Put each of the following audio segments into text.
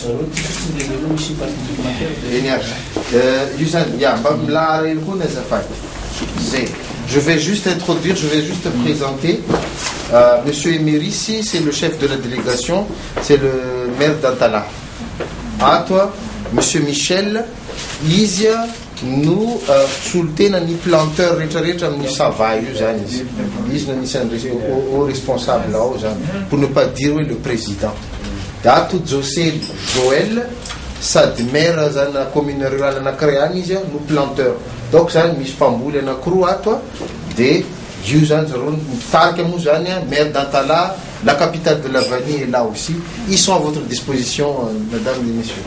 zareo ty fotsiny le hoe misy partie documentaire de. Eny ary. Io zany, ya, mba milahara hely koa ny azafady. Zay. Je vais juste introduire, je vais juste présenter Monsieur Emerisy, c'est le chef de la délégation, c'est le maire d'Antalaha. Ato Monsieur Michel, izy no mpisolo-tena ny planteur rehetrarehetra amin'ny Sava io zany izy. Izy no anisan'ny haut responsable ao zany, pour ne pas dire hoe le président. Dia ato José Joël, sady maire zany commune rurale anankiray any izy no planteur. Donc zany misy mpamboly anankiroa ato dia io zany zareo mitarika moa zany maire d'Antalaha, la capitale de la vanille est là aussi. Ils sont à votre disposition, mesdames et messieurs.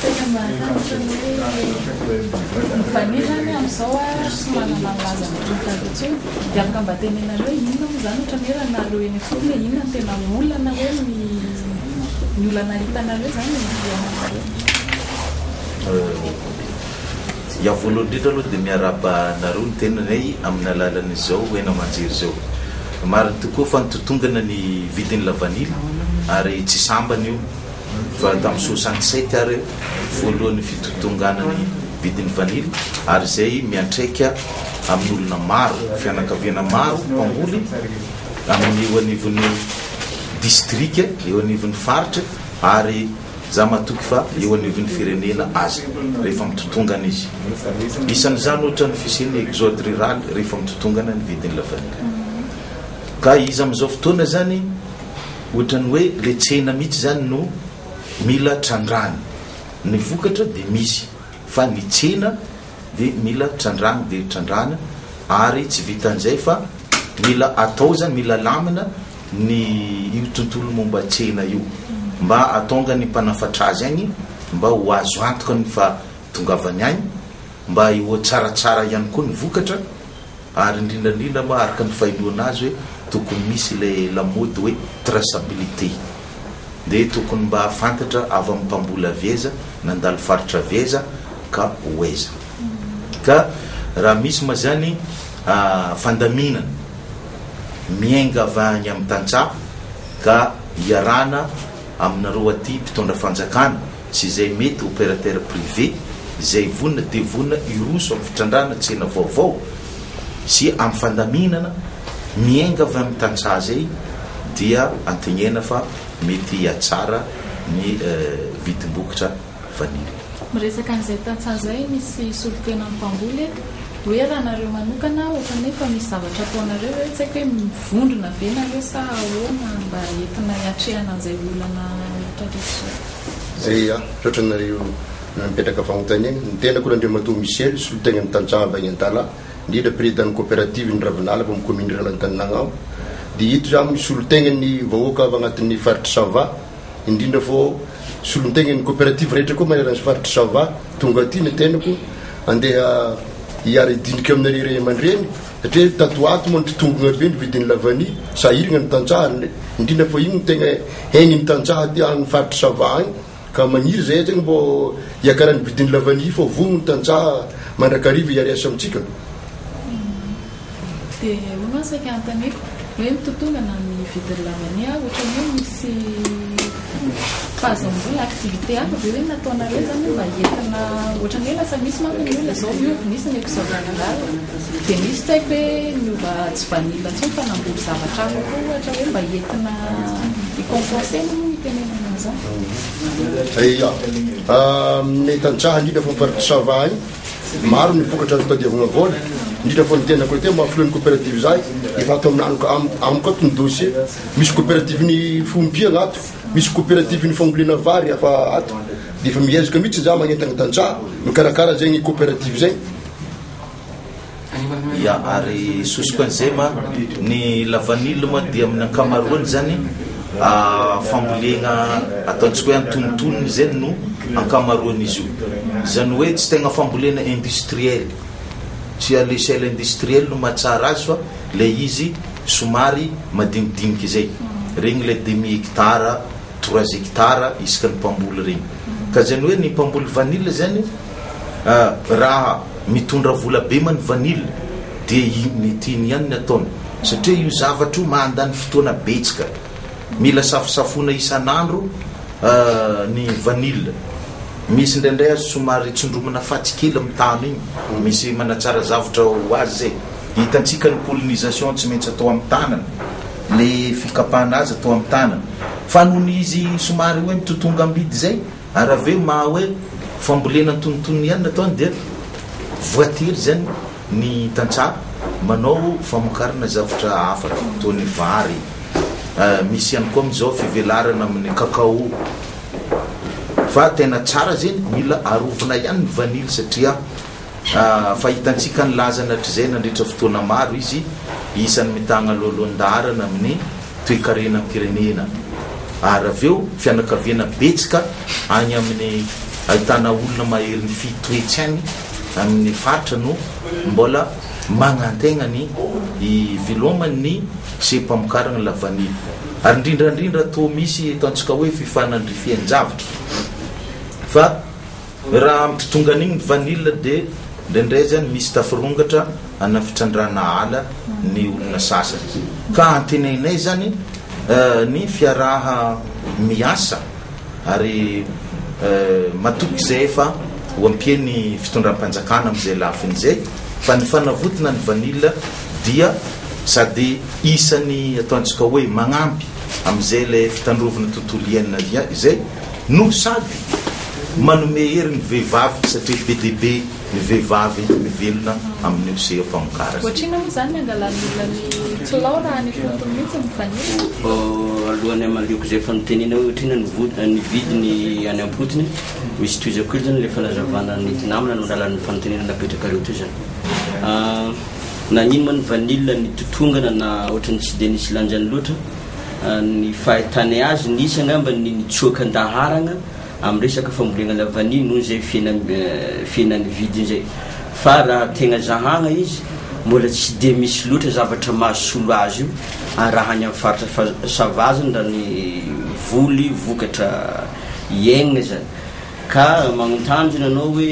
Saika mba hahafantatra ny hoe ny vanille zany amin'izao tsy manana ny lazany ohatran'ny taloha intsony. Dia afaka mba tenenareo hoe inona moa izany ohatran'ny hoe raha nareo eny ifotony hoe inona no tena olana hoe ny ny olana hitanareo izany eo amin'ny fiainanareo. Ya voalohany indrindra aloha dia miarahaba anareo ny tenanay amin'ny alalan'izao haino aman-jery izao. Marina tokoa fa nitotongana ny vidin'ny lavanila ary tsy sambany io fa tamin'ny 67 ary voalohan'ny fitotonganan'ny vidin'ny vanila ary izay miantraika amin'olona maro, fianakaviana maro mpamboly amin'ny eo anivon'ny distrika, eo anivon'ny faritra ary Za matoky fa eo anivon'ny firenena aza rehefa mitotongana izy. Isan'izany ohatra ny fisian'ny exode rural rehefa mitotongana ny vidin'ny lavanila. Ka izy amin'izao fotoana izany ohatran'ny hoe le tsena mihitsy izany no mila trandrahana. Ny vokatra dia misy fa ny tsena dia mila trandrahana dia trandrahana ary tsy vitan'izay fa mila atao izany, mila lamina ny io tontolo momba tsena io mba hahatonga ny mpanafatra azy agny mba ho azo antoka ny fahatongavany agny mba ho tsaratsara ihany koa ny vokatra ary indrindra indrindra moa araka ny fahenoana azy hoe tokony misy ilay lamaody hoe traçabilité dia tokony mba fantatra avy amin'ny mpamboly avy aiza nandalo faritra avy aiza ka ho aiza ka raha misy ma zany fandaminana Miainga avy any amin'ny tantsaha ka iarahana aminareo aty mpitondra fanjakana sy izay mety opérateur privé izay vonona dia vonona hiroso amin'ny fitrandrahana tsena vaovao sy amin'ny fandaminana miainga avy amin'ny tantsaha izay dia antenaina fa mety hihatsara ny vidim-bokotra vanille. Miresaka an'izay tantsaha izay misy solontenan'ny mpamboly eto, hoe raha nareo manokana ohatran'ny hoe efa misy zavatra ataonareo ve, tsy haiko hoe mivondrona ve nareo sa ahoana mba entina hiatrehana an'izay olana rehetra rehetra izay. Ia, misaotra anareo nametraka fagnontaniana. Ny tenako Randriamatoa Michel, solontegnan'ny tantsaha avy agny Antalaha, indrindra président-n'ny coopérative ny Ravinala avy amin'ny commune rurale Antaninagnabo. Dia ito zaho misolo-tegna ny vahoaka avy agnatin'ny faritry Sava. indrindra fô solontegnan'ny coopérative rehetra koa manerana ny faritry Sava tonga aty ny tenako andeha hiara hidinika aminareo ray aman-dreny satria tato ho ato moa nitotongona be ny vidin'ny lavania sahiragna ny tantsaha indrindra fa igny no tegna haign'ny tantsaha aty amin'ny faritry Sava agny ka magniry zahay zegny mbô hiakaran'ny vidin'ny lavania fô vonona ny tantsaha mandrakariva hiara-hiasa amintsika. Dia hono aho saika anontaniako hoe mitotongana ny vidin'ny lavania ohatran'ny hoe misy fahazoam-bola activité hafa ve hoe nataonareo izany hoe mba entina ohatran'ny hoe lasa misy manko ny olona izao miova nisy ny exode rural dia misy tsy haiko hoe niova tsy vanille intsony fa namboly zavatra hafa koa ohatra hoe mba entina hi-compenser-na moa no itenenana an'izany. Ia, aminay tantsaha indrindra fa amin'ny faritry Sava agny Maro ny vokatra azo tadiavina vola, indrindra fa ny tenako ity maha filohan'ny coopérative zahay, efa ato amiko amiko ato ny dossier, misy coopérative ny fiompiana ato, misy coopérative ny fambolena vary efa ato, dia efa miezaka mihitsy za magnentana tantsaha mikarakara zegny coopérative zegny. Ya, ary sosoka an'izay ma, ny lavanille moa dia amin'ny ankamaroany zany fambolena ataontsika hoe antonontonony zay no ankamaroan'izy io. Izany hoe tsy tegna fambolena industriel, tsy à l'échelle industrielle no mahatsara azy fa ilay izy somary madinidinika izay, regny ilay demi hectare, trois hectares isaka ny mpamboly regny. Ka zany hoe ny mpamboly vanille zany raha mitondra vola be ma ny vanille dia iny tiany ihany ny ataony. Satria io zavatra io mandany fotoana betsaka. Mila safosafoina isan'andro ny vanille. Misy indraindray aza somary tsindromina fatsy kely amin'ny tany iny. Misy manatsara zavatra ho azy zay. Hitantsika ny pollinisation tsy maintsy atao amin'ny tanana. Le fikapana azy atao amin'ny tanana. Fa nony izy somary hoe mitotongam-bidy zay, ary avy eo maha hoe fambolena antonontonony ihany nataony dia voatery zany ny tantsaha manao famokarana zavatra hafa toa ny vary. Misy ihany koa amin'izao fivelarana amin'ny cacao. Fa tena tsara zegny mila arovana ihany ny vanille satria fa hitantsika ny lazany hatrizay nandritra fotoana maro izy isan'ny mitagna lohalohan-daharana amin'ny toekarenam-pirenena ary avy eo fianakaviana betsaka any amin'ny ahitana olona maherin'ny fito hetsy any amin'ny faritra no mbola magnantegna ny hiveloman'ny seha-pamokarana lavanily ary indrindra indrindra toa misy ataontsika hoe fifanandrifian-javatra fa raha ampitongana iny vanille dia indraindray zany misy tafirongatra ana fitrandrahana ala ny olona sasany ka antenainay zany ny fiaraha miasa ary matoky zay fa ho ampiany fitondram-panjakana am'izay lafiny zay fa ny fanavotana ny vanille dia sady isany ataontsika hoe magnampy am'izay le fitandrovana tontolo iainana izay no sady manome hery ny vehivavy satria be dia be ny vehivavy mivelona amin'io seha-pamokarana. Ohatrina moa zany ny angalan'ny olona ny kilao raha any ifotony mihitsy ny vanille? Alohan'ny hamaliako izay fanontaniana hoe ohatrina ny ny vidiny any am-potony, misy tohizako kely zany le fanazavana nentina amina no alalan'ny fanontaniana napetrakareo teo zany. Nagnino moa ny vanille nitotongana na ohatran'ny tsy dia nisy lanjany loatra? Ny fahitanay azy nisy angamba ny nitsoaka an-daharana amin'ny resaka fambolena lavanille noho izay fihenan'ny vidiny izay. Fa raha tegna zahagna izy mbola tsy dia misy loatra zavatra mahasolo azy io raha any amin'ny faritra Sava zany raha ny voly vokatra iainana zany. Ka magnontany zany anao hoe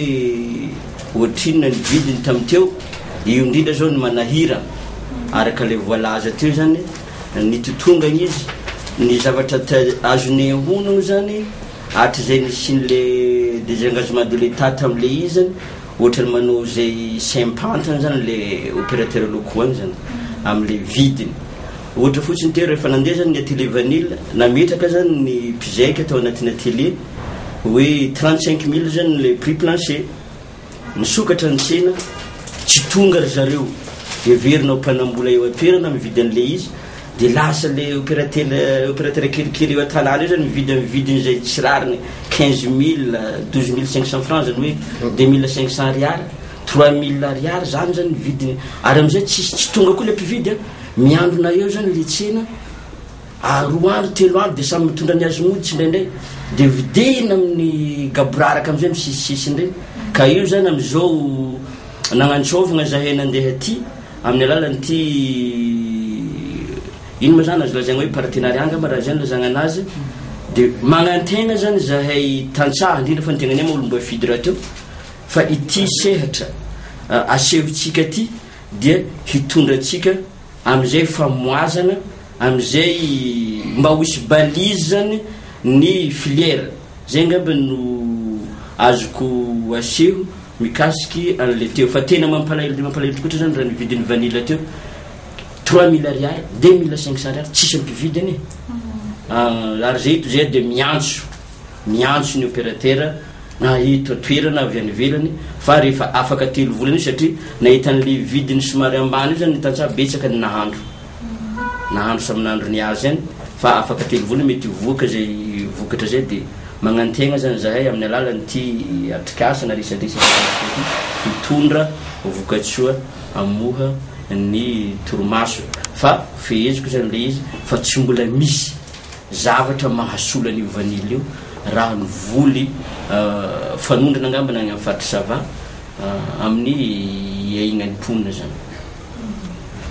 ohatrinona ny vidiny tamin'ny teo, io indrindra zao no manahirana araka ilay voalaza teo zany nitotongana izy ny zavatra azonay honogno zany hatrizay nisian'le désengagement de l'État tam'le izy zany ohatrany manao zay saim-pantany zany le opérateur locaux agny zany am'le vidiny. Ohatra fotsiny teo rehefa nandeha zany ny atelier vanille, nametraka zany ny mpizaika tao anatin'ny atelier hoe 35 000 zany le prix plancher. Misokatra ny tsena, tsy tonga ry zareo heverina ho mpanambola eo an-toerana mividy an'le izy, de lasa le opérateur kelikely eo an-tanàna io zany mividy amin'ny vidiny izay tsy rariny, 15 000, 12 500 francs, zany hoe 2500 ariary, 3000 ariary zany zany ny vidiny. Ary am'izay tsisy tsy tonga koa le mpividy a, miandrona eo zany le tsena 2 andro, 3 andro, de samy mitondra ny azy mody tsy indraindray de videna amin'ny gaboraraka am'izay misisisisiny reny. Ka io zany am'izao nagnantsovagna zahay nandeha aty amin'ny alalan'ity ino moa zany azo lazaigna hoe partenariat angamba raha zay no lazagna anazy, de magnantegna zany zahay tantsaha indrindra fa ny tegnanay moa olom-boafidy rahateo fa ity sehatra asehontsika ty dia hitondra antsika am'izay famoazana am'izay mba ho hisy balise zany ny filière zay angamba no azoko aseho mikasiky an'le teo. Fa tena mampalahelo de mampalahelo tokoatra zany raha ny vidin'ny vanille teo 3000 ariary, 2500 ariary, tsisy mpividy anie. Ary zay eto zay de miantso ny opérateur na eto toerana avy any ivelany fa rehefa afaka 3 volana io, satria nahita an'le vidiny somary ambany io zany ny tantsaha betsaka ny nahandro samy nahandro ny azy any, fa afaka 3 volana mety hivoaka zay vokatra zay. De magnantegna zany zahay amin'ny alalan'ity atrikasa na resadresaka ty hitondra vokatsoa amoha ny torimaso. Fa feheziko zany le izy fa tsy mbola misy zavatra mahasolo an'io vanille io raha ny voly fanondrana angamba na any amin'ny faritra Sava amin'ny iainan'ny mponina zany.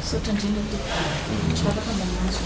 Misaotra indrindra tompoko. Afaka mba mahazo.